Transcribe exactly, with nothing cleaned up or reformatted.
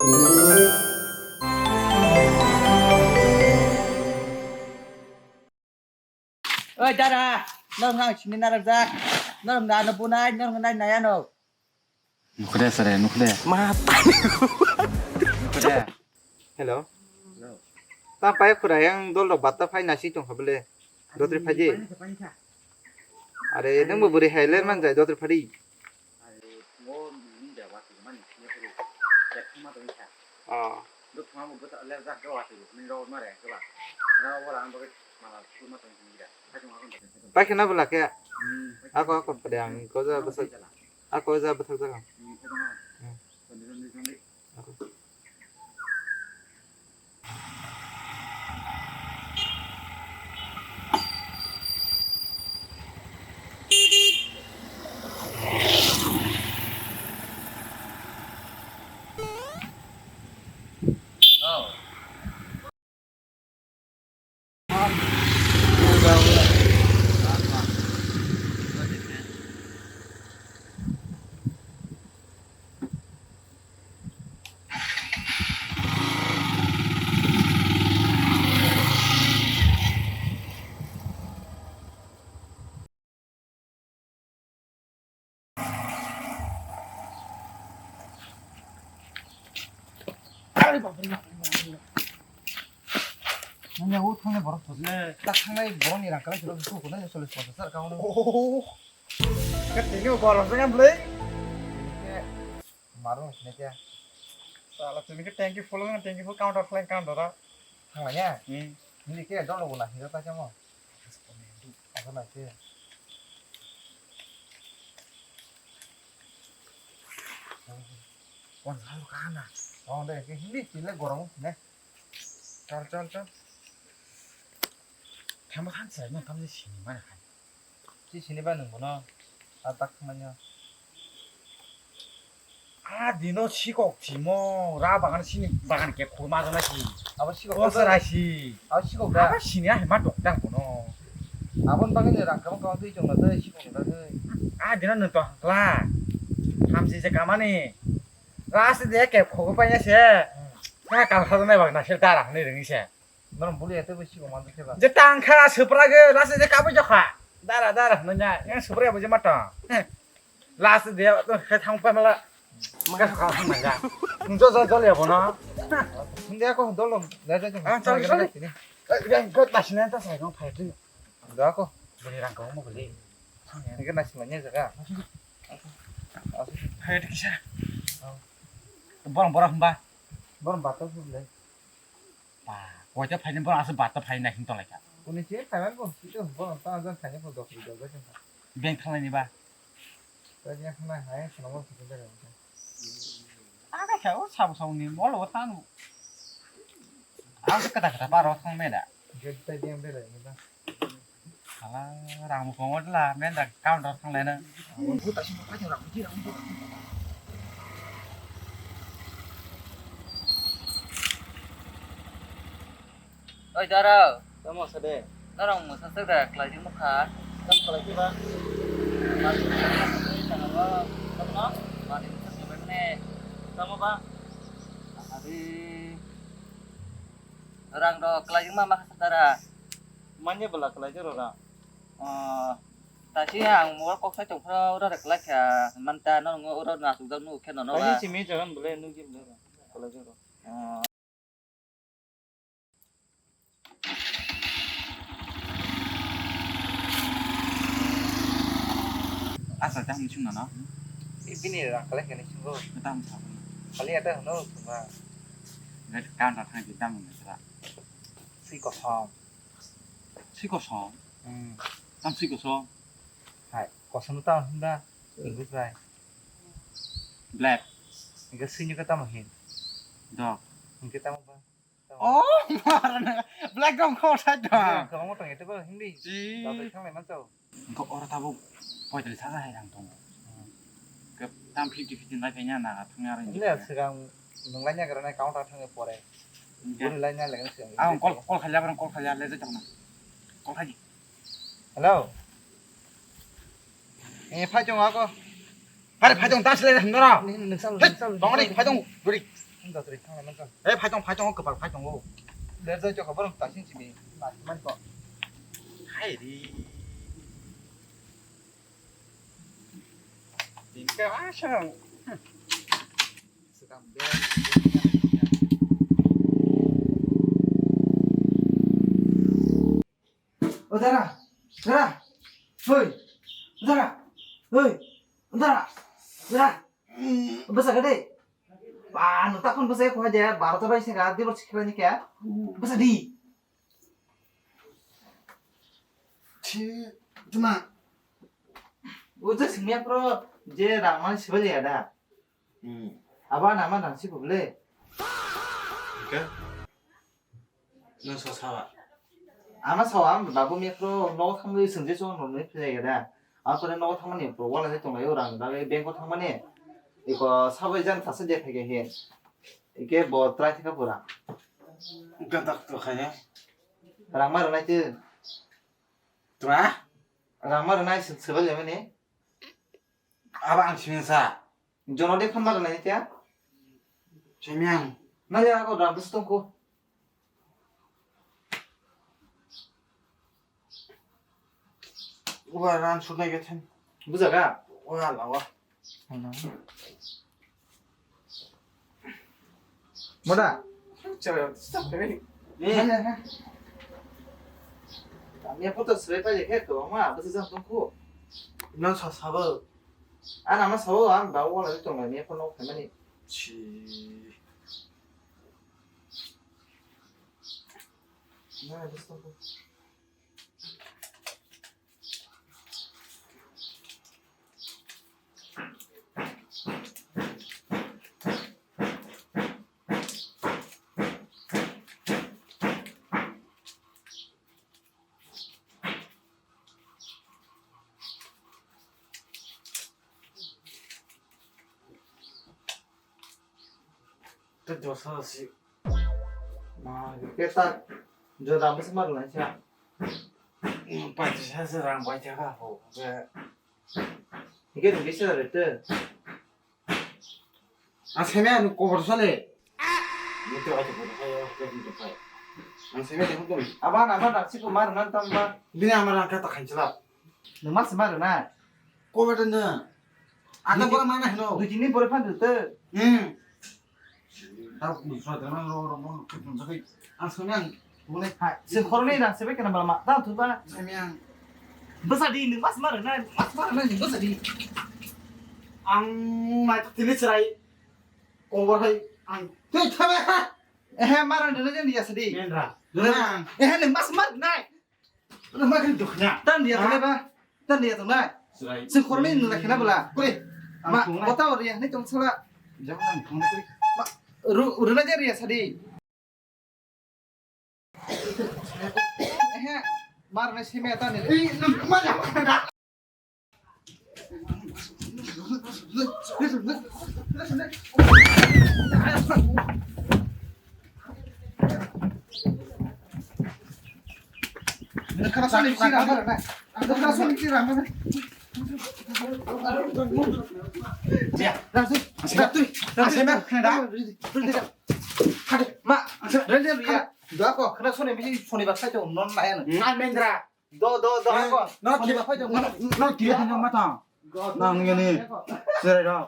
Oi, dara, norok nang sini narajak. Norok na ano bunai, norok nai naya no. Nukhde sare, nukhde. Ma tani. Nukhde. Hello. Ta pai khura yang dol rok batta phai nasi tong kha bele. Dotri phaji. Are nang bo buri hai ler man jai dotri phadi. Ah. Paikha na bwla khe. Ako, ako, pwdang, ko ja bwsa, ako ja bwthak jaga. Hmm. Ako. Nanya o thangnai borok thosle, tak thangnai borok ni rang kwlai kwlai su kunai chollish ponchash hajar account. Oh, ka tini o borok se kan bwlai. Maro sini kya? Sala tini ke tanki full ngan, tanki full counter flying counter da. Thangnai ya? Hmm. Nini ke dolo guna hiro ta chamo. Ako na ke. Pon salo kana. Oh, de ke hindi chile gorong ne. Chal, chal, chal. Thangma thansa no thamni sini mana hai. Chi sini ba nung bono. Atak manya. A dino sikok simo, ra bagan sini bagan ke khulma jana si. Abo sikok. O sarai si. Abo sikok da. Abo sini ah ma tok dang kono. Abon bagan ni rang kabang kabang twi chong na twi sikok da twi. A dino nung to hangkla. Hamsi je kamani. Ras de ke khogo pa ya se. Ka kal kha nai bagan na se dara ni ring se. Norok buli ete bo sikok man se ba. Je tang kha supra ge ras de ka bo jokha. Dara dara no nya. Yang supra bo je ma tong. Last day to khe thang pa mala. Maka sa kha thang nang ga. Nung jo jo jo le bo no. Nung de ko dol dom. Le le jo. Ah, chal, chal. Ni. Eh, yang ko ta sine ta sai ko phai tu. Da ko. Buli rang ko mo buli. Ni ke nasi manya jaga. Phai tu kisa. Borong borong hamba. Borong bato bule. Ba, koita phai ni borong asa bato phai na hin tong lai ka. Kuni si phai man bo. Itu borong ta jan phai ni ko dok dok. Bank thang lai ni ba. Tei yang khna hai khna mo khna da. Aga kha o sabo sabo ni mol o tanu. Ang kata kata paro thang me da. Gate tai yang de lai ni ba. Hala rang mo ko la men da counter thang lai na. Ang ko ta si mo ka rang ji rang ji. Oi, Dara. Tamo sade. Norok mwsa swk da khlaijak nukha. Tamo khlai khe ba? Mani mwsa swk da khlaijak nukha. Tamo? Mani mwsa swk da khlaijak nukha. Tamo ba? Ari. Rang rok khlaijak ma ma kha Dara. Manya bwla khlaijak rw rang. Oh. Tasi ang mobile kok sai tong phra ura rek lai kha. Manta norok ura nasuk jak nuk khe nono ba. Tasi simi jagan bwle nukji bwle. Khlaijak rw. Oh. Asa, tamo sung nono? Bini rang kale kene sungo. Tamo sa. Kali ada hono sunga. Ngai kan ta thang di tamo ngai sa. Sui kosom. Sui kosom. Hmm. Tam sui kosom. Hai, kosom tam hinda. English bai. Black. English sui ni ka tam hin. Dog. English tam ba. Oh, marana. Black dong kho sai dong. Kwbangma tong, ete bo Hindi. Ji. Dabai thanglai manchao. Engkho oro tabuk poitali sasa hai rang tongo. Hmm. Kep tam fifty fifty nai kanya na thangya ring. Ini sigang nung lainnya karena counter thangya pore. Iya. Guru lainnya lagi sigang. Ah, call, call khalya barang call khalya le jai tongna. Call khaji. Hello. Eh, phai tong ako. Hari phai tong tas le nora. Tongo ni phai tong duri. Wng tong twi thang nang tong. Eh, phai tong, phai tong, kwpal phai tongo. Ler jai jokha borok tasing simi. Mas man to. Hai ri. Tingka asang. Sekam be. O dara, dara, hoi, dara, hoi, dara, dara. Bwsa kade. Ba, no takon bwsa ko haja, barota bai se ga, dibor sikra ni kya. Bwsa di. Chi, tuma. O je singya pro, je rangman sibali ada. Hmm. Aba nama nang si kubule. Oke. Nung so sawa. Ama sawa, babu mekro nogo thangwi sungje chong nonwi philai da. Ama pore nogo thangmani pro wala je tonglai orang da bank o thangmani. Iko sabai jan thasa je phege he. Ike bo trai thika pura. Gadak to khaya. Rang mar nai te. Tua? Rang mar nai se sebal ya mani. Aba ang sini sa. Jono de phone mara nai kya? Semiang. Nai ya ko dam bus tongko. Uba ran sunai ke then. Buja ga? Uba lawa. Moda. Chalo, stop kami. Ni. Kami apa tu serai pa je ke tu ma apa sih jam tongko. Nang sa sabo. Ana ma sabo ang ba wala tu ngai ni apa no kami ni. Chi. Na, basta ko. Tei dosa si. Ma, ke ta joda bwsa mar lai sa. Paisa sa rang bai thaka ho. Ke ni bisa re te. Ang seme anu kobor sale. Ni to ato kobor sayo, ke ni to pai. Ang seme de hukum. Aba na ma da si ko mar nan tam ba. Bini amar ang kata khanchala. Nung mas mar na. Kobor de na. Ada bora mana hino. Dui tini bora phan tu. Hmm. Tao kung sua tengah lo lo lo lo lo lo. Ang seme ang. Bole hai. Se khorni rang sebe kena bala ma. Tao tu ba. Seme ang. Bwsa di, nung mas mar na, mas mar na, nung bwsa di. Ang mai tini serai. Kobor hai ang. Tei thame ha. Ehe, mar na, nung ya sedi. Mendra. Nung. Ehe, nung mas mar na. Nung ma kiri dukhna. Tan dia tole ba. Tan dia tole. Serai. Se khorni nung kena bala. Kuri. Ma, kota ori ya, ni tong sala. Jangan nung kuri. Ma, ru, ru na ya sedi. Ehe, mar na seme ta ni. Ei, nung ma ja. Nung kana sani si rama na. Nung kana sani si rama na. Ya, langsung. Satu. Satu. Satu. Hade, ma, rel de ya. Dua ko, khna soni bisi soni ba sai to non na ya. Ngan mendra. Do, do, do ko. No, soni ba sai to. No, kiri kan ma ta. Na ngi ni. Sere do.